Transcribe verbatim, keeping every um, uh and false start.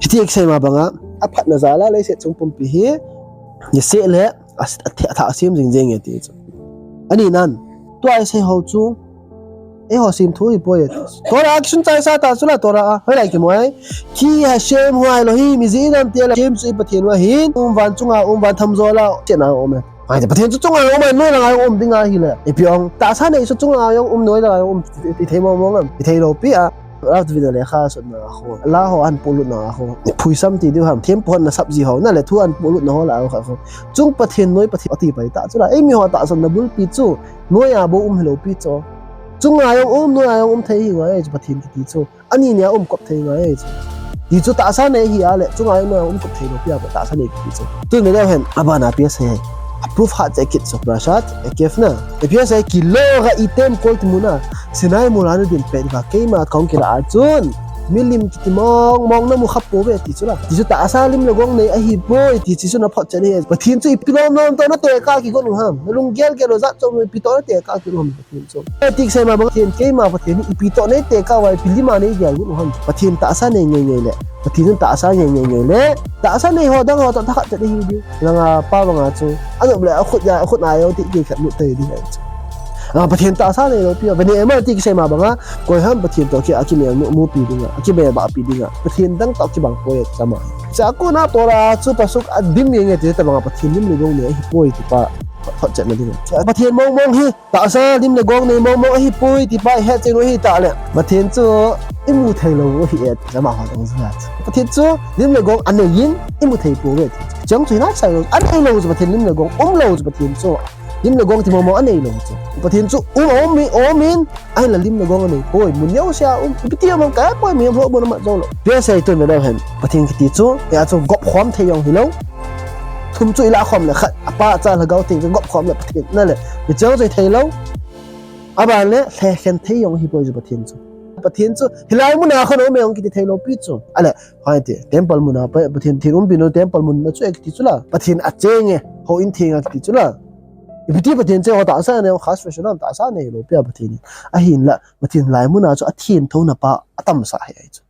Ti kisei ma banga, aphatna jal a leiset chung pumpi hi, ni se le, a, a, a thah sem jing jing e ti chu. Ani nan, tua isei ho chu, eiho sem thu hi poi e ti. Torah a kisun chai sa ta chu la Torah a, hoilai kimu ai. Ki Hashem hu Elohim, mi ji nam ti la, Hashem chu i Pathen u ahin, um van chunga, um van tham jo la, ti na um e. Ai, Pathen chu chunga um e, noi langa um ding ahi le. Ipi ong, tahsa nei chu chunga um, noi langa um, ti, ti thei mong mong am, ti thei lou pi a. Rav David a lekha sutna a khu, la ho ahin polut na a khu, phuisam ti diu ham, thempu hon nasap ji ho, na le thu ahin polut na ho la a khu. Chung Pathen noi Pathen ati pai ta chu la, eimi ho tahsan na bulpi chu, noi a bou um hilou pi chu. Chunga jong um, noi a jong um thei hi ngai chu Pathen kiti chu. Ani nia um kop thei ngai chu. Ti chu tahsa nei hi a le, chunga jong noi a um kop thei lou pi a tahsa nei kiti chu. Tun le hen, abana P S A, a proof hat che kit chu Parashat Ekev na. P S A, ki lo ga item kol ti muna. Sinai mol a na din pet uva keima kahung kila a chun, milim kiti mong mong namu kha pouve ti chu la. Ti chu tahsa lim le gong nei ahipoi ti chu na photchet ahi. Pathen chu ipi lom lom toh na tekah kigon u ham. Na lunggel gel u jat chom ipi toh na tekah kigon u ham Pathen chu. Ti kisei ma bang Pathen keima Pathen ipi toh na tekah uva ipi lim a na gel gon u ham. Pathen tahsa nei ngei ngei le. Pathen tahsa ngei ngei ngei le. Tahsa nei ho dang ho toh thakhat chet ahi di. Langa pa banga chu. Anop le akhut a, akhut a jong ti kikhat lut tei di chu. A, Pathen tahsa nei lou pi a, bani ema ti kisei ma banga, koi ham Pathen toh ki, a kimel mu, mupi dinga, a kimel bahpi dinga, Pathen dang toh kibang poi e ti chu ama. Cha kona Torah chu pasuk a dim nge nge ti ta banga Pathen lim le gong nei ahipoi ti pa, photchet na dinga. Cha Pathen mong mong hi, tahsa lim le gong nei mong mong ahipoi ti pa, ihet chen u ahi ta le. Pathen chu imu thei lou u ahi e ti chu ama ho dang chu. Pathen chu lim le gong anei in, imu thei pouve ti. Chang chu hi na sai lou, anei lou chu Pathen lim le gong, um lou chu Pathen chu. Lim le gong ti mong mong anei lou chu. Pathen chu um a um mi, um in, ahinla lim le gong anei poi, mun neo sia um, ipi ti a mang ka poi, mi am lo mun amat jou lou. P S A tun ve lou hen. Pathen kiti chu, ya chu gop khom thei jong hilou. Thum chu ilah khom le khat, apa cha lhagao theng chu gop khom le Pathen na le. Mi chang chu thei lou. Aban le, lhe khen thei jong hipoi chu Pathen chu. Pathen chu, hilai mun a khon um e jong kiti thei lou pi chu. A le, hai ti, temple mun a, pa, Pathen, Pathen umpi nu temple mun na chu e kiti chu la. Pathen a cheng e, houin theng a kiti chu la. Ipi ti Pathen che ho tahsa nei, khas special am tahsa nei lou pi a Pathen. Ahinla, Pathen lai mun a chu a theng thou na pa, atam sa he ai chu.